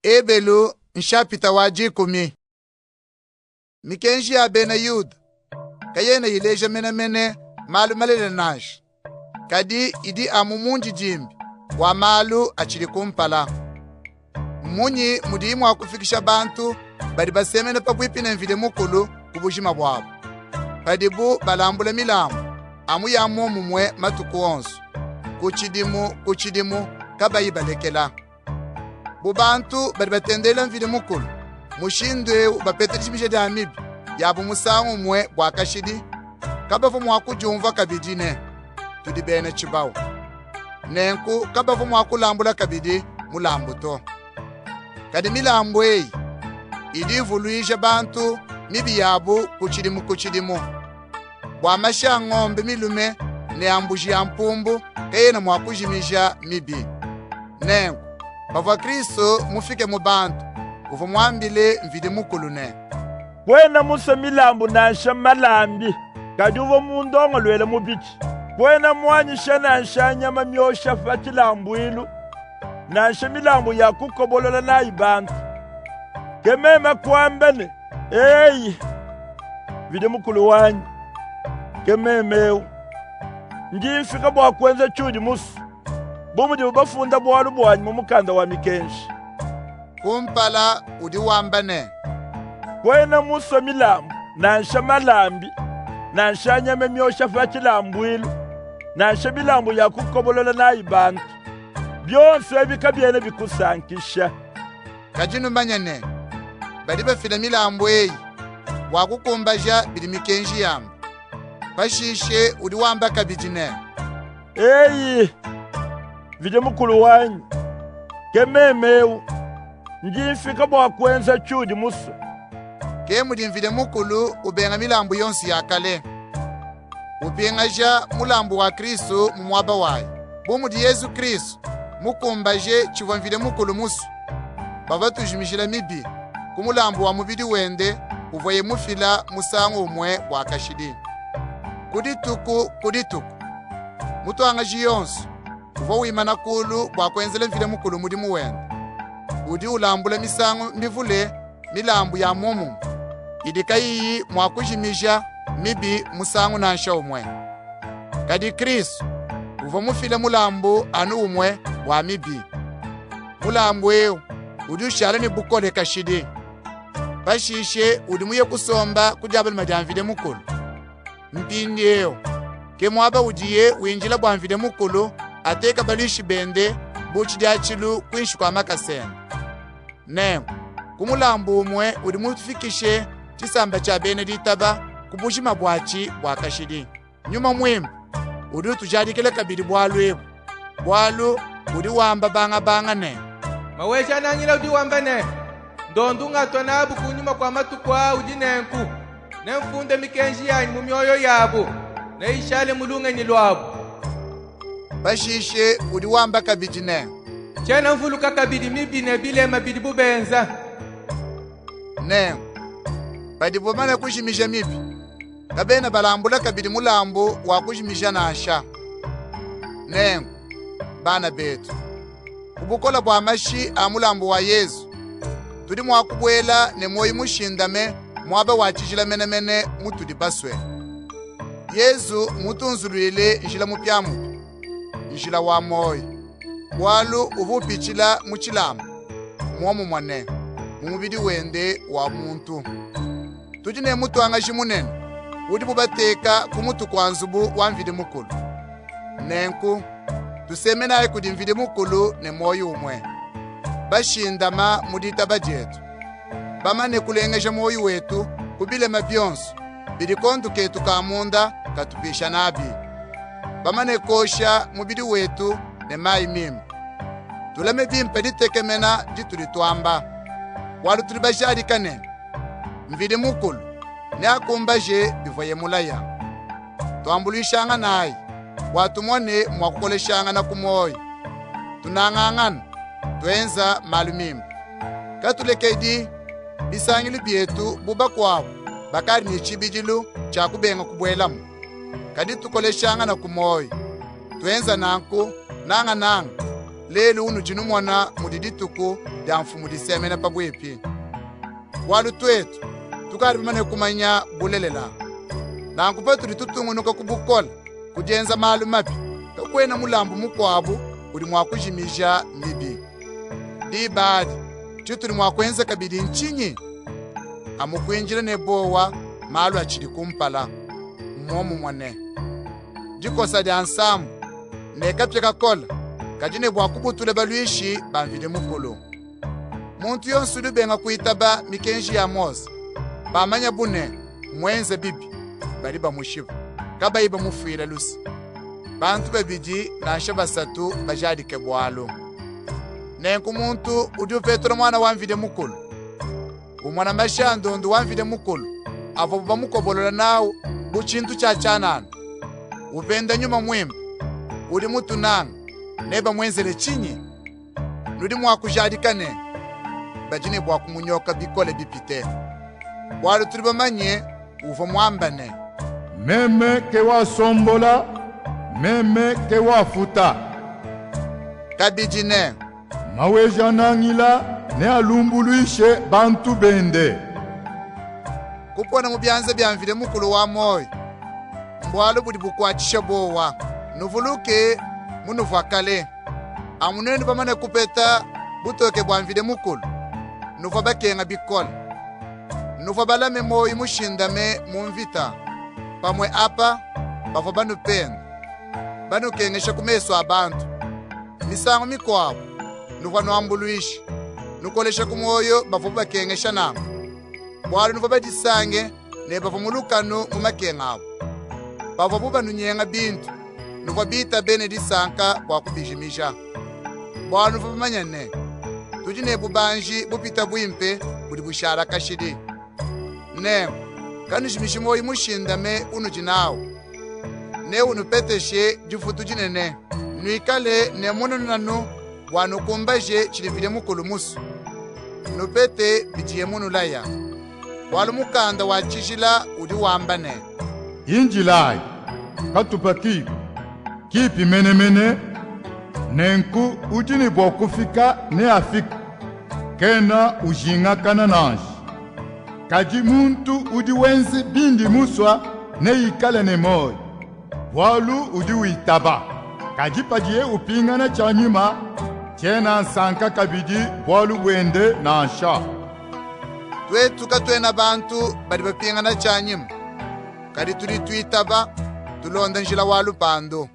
Ebelu nshapita wa dikumi. Mikenji ya bena Yuda kayena ileja menemene malu malelela nansha, kadi idi amu mundidimbi wa malu atshidi kumpala. Mmunyi mudiyi mua kufikisha bantu badi basemena pabuipi ne Mvidi Mukulu ku bujima buabu, padibu balambula milambu amu ya muomumue matuku onso, ku tshidimu ku tshidimu, kabayi balekela? Bu bantu badi batendelela Mvidi Mukulu mushindu eu bapeta dijimija dia mibi yabu musangu umue bua kashidi, kabavua mua kudiumvua kabidi ne tudi bena tshibawu. Nenku kabavua mua kulambula kabidi mulambu to. Kadi milambu eyi idi ivuluija bantu mibi yabu ku tshidimu ku tshidimu. Bua mashi a ngombe milume ne a mbuji ya mpumbu kayena mua kujimija mibi. Nenku pavua Kristo mufike mu bantu, uvua muambile Mvidi Mukulu ne, Kuena musue milambu nansha malambi, kadi uvua mundongoluele mubidi. Kuena muanyisha nansha nyama miosha pa tshilambuilu, nansha milambu ya kukobolola nayi bantu. Ke meme kuamba ne, Eyi, Mvidi Mukulu wanyi, ke meme ewu. Ndi mfika bua kuenza tshiudi musue, bu mudibu bafunda bualu buanyi mu mukanda wa mikenji. Kumpala udi wamba ne, Kuena musue milambu, nansha malambi, nansha nyama miosha pa tshilambuilu, nansha milambu ya kukobolola nayi bantu. Bionso ebi kabiena bikusankisha. Kadi numanye ne, badi bafila milambu eyi bua kukumbaja bidi mikenji yamba. Pashishe udi wamba kabidi ne, Eyi, Mvidi Mukulu wanyi, ke meme ewu, ndi mfika bua kuenza tshiudi musue. Ke mudi Mvidi Mukulu ubenga milambu yonsu ya kale, upingaja mulambu wa Kristu mu muaba wayi. Bu mudi Yezu Kristu mukumbaje tshivua Mvidi Mukulu musue, bavua batujimijila mibi ku mulambu wa mubidi wende uvuaye mufila musangu umue bua kashidi. Ku dituku ku dituku, mutuangaji yonsu uvua wimana kulu bua kuenzela Mvidi Mukulu mudimu wende. Udi ulambula misangu mivule milambu ya muomumue idi kayiyi mua kujimija mibi musangu nansha umue. Kadi Kristu uvua mufile mulambu anu umue wa mibi. Mulambu eu udi ushala ne bukole kashidi. Pashishe udi muye kusomba ku dia balume dia Mvidi Mukulu. Mpindieu ke muaba udiye windila bua Mvidi Mukulu ateka baluishi bende bu tshidiatshilu kuinshi kua makasa ende. Nenku ku mulambu umue udi mufikishe tshisamba tshia bena ditaba ku bujima buatshi bua kashidi. Nyuma Muimpe udi utujadikila kabidi bualu ebu, bualu udi wamba bangabanga ne, Maweja-Nangila udi wamba ne, ndondu ungatua nabu kunyima kua matuku aa udi nenku, nemfunde mikenji yanyi mu mioyo yabu, neyishale mu lungenyi luabu. Pashishe udi wamba kabidi ne, Tshiena mvuluka kabidi mibi ne bilema bidibu benza. Nenku padibu bamane kujimija mibi, kabena balambula kabidi mulambu wa kujimija nansha. Nenku, bana betu, ku bukole bua mashi a mulambu wa Yezu, tudi mua kubuela ne muoyo mushindame muaba wa tshijila menemene mutudi basue. Yezu mmutunzuluile njila mupiamupia, njila wa muoyo, bualu uvua upitshila mu tshilamba, muomumue ne mu mubidi wende wa muntu. Tudi ne mutuangaji munene udibu bateka ku mutu kua nzubu wa Mvidi Mukulu. Nenku tusemenayi kudi Mvidi Mukulu ne muoyo umue, bashindama mu ditaba dietu, bamane kulengeja muoyo wetu ku bilema bionso bidi kondu ketu ka munda katupisha nabi, bamane kuosha mubidi wetu ne mayi mimpe. Tulame bimpe ditekemena ditudi tuamba, bualu tudi bajadika ne, Mvidi Mukulu neakumbaje bivuaye mulaya. Tuambuluishanganayi bua tumone mua kukoleshangana ku muoyo, tunangangana, tuenza malu mimpe. Katulekedi bisangilu bietu bu bakuabu bakadi ne tshibidilu tshia kubenga kubuelamu, kadi tukoleshangana ku muoyo. Tuenza nanku nangananga. Lelu unudi numona mudi dituku dia Mfumu disemena pabuipi. Bualu tuetu tukadi bamane kumanya bulelela. Nanku patudi tutungunuka ku bukole ku dienza malu mabi, kakuena mulambu mukuabu udi mua kujimija mibi. Diba adi tshitudi mua kuenza kabidi ntshinyi? Amu kuindila ne bowa malu atshidi kumpala, mmuomumue ne dikosa dia nsambu ne kapia kakole kadi ne bua kubutula baluishi ba Mvidi Mukulu. Muntu yonso udi ubenga kuitaba mikenji ya Mose, bamanya bu ne mmuenze bibi, badi bamushipa, kabayi bamufuila luse. Bantu babidi nansha basatu bajadike bualu. Nenku muntu udi upetula Muana wa Mvidi Mukulu, umona mashi a ndondu wa Mvidi Mukulu avuabu bamukobolola nawu bu tshintu tshia tshianana, upenda Nyuma Muimpe udi mutunange, nebamuenzele tshinyi? Nudi mua kujadika ne, badi ne bua kumunyoka bikole bipite. Bualu tudi bamanye uvua muambe ne, Meme ke wasombola, meme ke wafuta. Kabidi ne, Maweja-Nangila nealumbuluishe bantu bende. Kupona mu bianza bia Mvidi Mukulu wa muoyi mbualu budi bukuatshisha buowa. Nuvuluke munuvua kale. Amu nuenu bamane kupeta butoke bua Mvidi Mukulu, nuvua bakenga bikole. Nuvua balame muoyi mushindame mu mvita. Pamue apa bavua banupenda, banukengesha ku mesu a bantu. Misangu mikuabu nuvua nuambuluisha, nukolesha ku muoyo bavua bakengesha nanku, bualu nuvua badisange ne bavua mu lukanu mu makenga abu. Pavuabu banunyenga bintu, nuvua bitabe ne disanka bua kubijimija, bualu nuvua bamanye ne, tudi ne bubanji bupite buimpe budi bushala kashidi. Nenku kanujimiji muoyi mushindame unudi nawu, neunupeteshe difutu dinene. Nuikale ne munanunanu bua nukumbaje tshidi Mvidi Mukulu musue, nupete bidiye munulaya. Bualu mukanda wa tshijila udi wamba ne, Indilayi katupa kipi, kipi menemene, nenku udi ne bua kufika neafike, kena ujingakana nansha. Kadi muntu udi wenza bindi musue neikale ne muoyo, bualu udi witaba. Kadi padiye upingana tshianyima, tshiena nsanka kabidi bualu buende nansha. Tuetu katuena bantu badi bapingana tshianyima, kadi tudi tuitaba, tulonda njila wa lupandu.